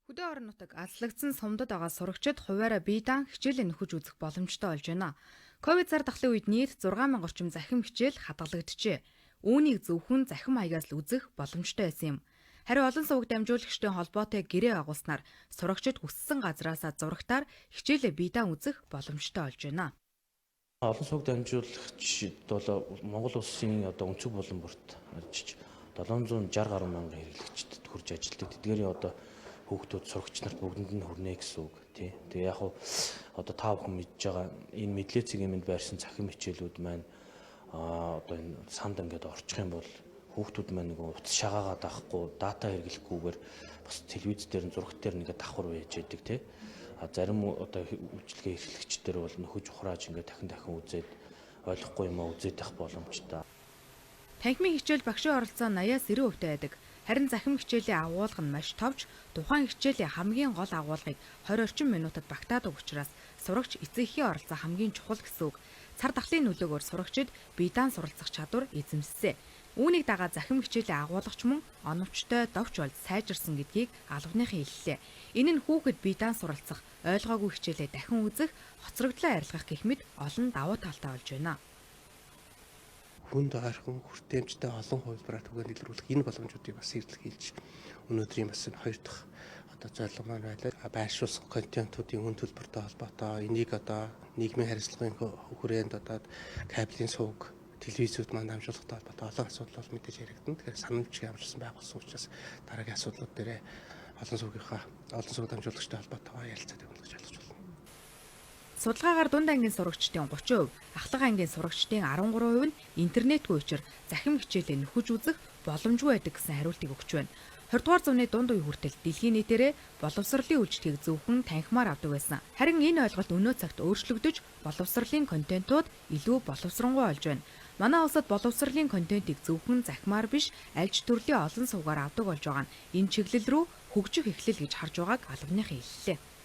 Хөдөө орон нутаг азлагдсан сумдад байгаа сурагчид хувиараа бие даан хичээлээ нөхөж үзэх боломжтой болж байна. Ковид зар дахлын үед нийт 6000 орчим захим хичээл хадгалагджээ. Үүнийг зөвхөн захим хаягаас л үзэх боломжтой байсан юм. Харин олон суваг дамжуулагчдын холбоотой гэрээ агуулснаар сурагчид хүссэн газраасаа зурагтаар хичээлээ бие даан үзэх боломжтой болж байна. Олон суваг дамжуулагчид бол Монгол улсын одоо өнцөг булан бүрт ажиллаж 760 гаруй мянган хэрэглэгчдэд хүрж ажилладаг. Тэдгээрийн одоо хүүхдүүд, сурагч нарт бүгдэнд нь хүрнэ гэсэн үг, тий. Тэгээ яг хуу одоо та бүхэн мэдж байгаа, энэ мэдлээ цэгийн байрсан цахим хичээлүүд маань одоо энэ санд ингээд орчих юм бол хүүхдүүд маань нэг утас шагаагаад авахгүй, дата хэрэглэхгүйгээр бас телевиз дээр нь, зурагт дээр ингээд давхар байж байдаг, тий. А зарим одоо үйлчилгээ эрхлэгчдэр бол нөхөж ухрааж, ингээд дахин дахин үзээд, ойлгохгүй юм а үзээд явах боломжтой. Танхимын хичээл багшийн оролцоо 80-аас 90% байдаг. Харин захим хичээлийн агуулга нь маш товч, тухайн хичээлийн хамгийн гол агуулгыг 20 орчим минутад багтаадаг учраас сурагч эцэг эхийн оролцоо хамгийн чухал гэсэн үг. Цар тахлын нөлөөгөөр сурагчид бие даан суралцах чадвар эзэмшсэн. Үүнийг дагаад захим хичээлийн агуулга ч мөн оновчтой, товч болж сайжирсан гэдгийг албаныхан хэллээ. Энэ нь хүүхэд бие даан суралцах, ойлгоогүй хичээлээ дахин үзэх, хоцрогдлоо арилгах гэх мэт олон давуу талтай болж байна. Хүнд ойрхон, хүртээмжтэй, олон хувилбараар түгээн дэлгэрүүлэх энэ боломжуудыг бас эрэлхийлж өнөөдрийн бас энэ хоёр дахь одоо зорилго маань байлаа. Байршуулсан контентуудын үн төлбөртэй холбоотой энийг одоо нийгмийн харилцагын хүрээнд одоо кабелийн сувг, телевизүүд маань дамжуулахтай холбоотой олон асуудал бол мэдээж яригдана. Тэгэхээр санамж ямарчсан байгуулсан учраас дараагийн асуудлууд дээрээ олон сувгийнхаа, олон сувг дамжуулагчтай холбоотойгоо ярилцаад явна гэж ойлгож байна. Судалгаагаар дунд ангийн сурагчдын 30%, ахлах ангийн сурагчдын 13% нь интернетгүй учир захим хичээлээ нөхөж үзэх боломжгүй байдаг гэсэн хариултыг өгч байна. 20 дугаар зууны дунд үе хүртэл дэлхийн нийтээрээ боловсролын үйлчилгээг зөвхөн танхимаар авдаг байсан. Харин энэ ойлголт өнөө цагт өөрчлөгдөж, боловсролын контентууд илүү боловсронгуй болж байна. Манай улсад боловсролын контентыг зөвхөн захимаар биш, аль ч төрлийн олон сувгаар авдаг болж байгаа нь энэ чиглэл рүү хөгжих эхлэл гэж харж байгааг албаныхан хэллээ.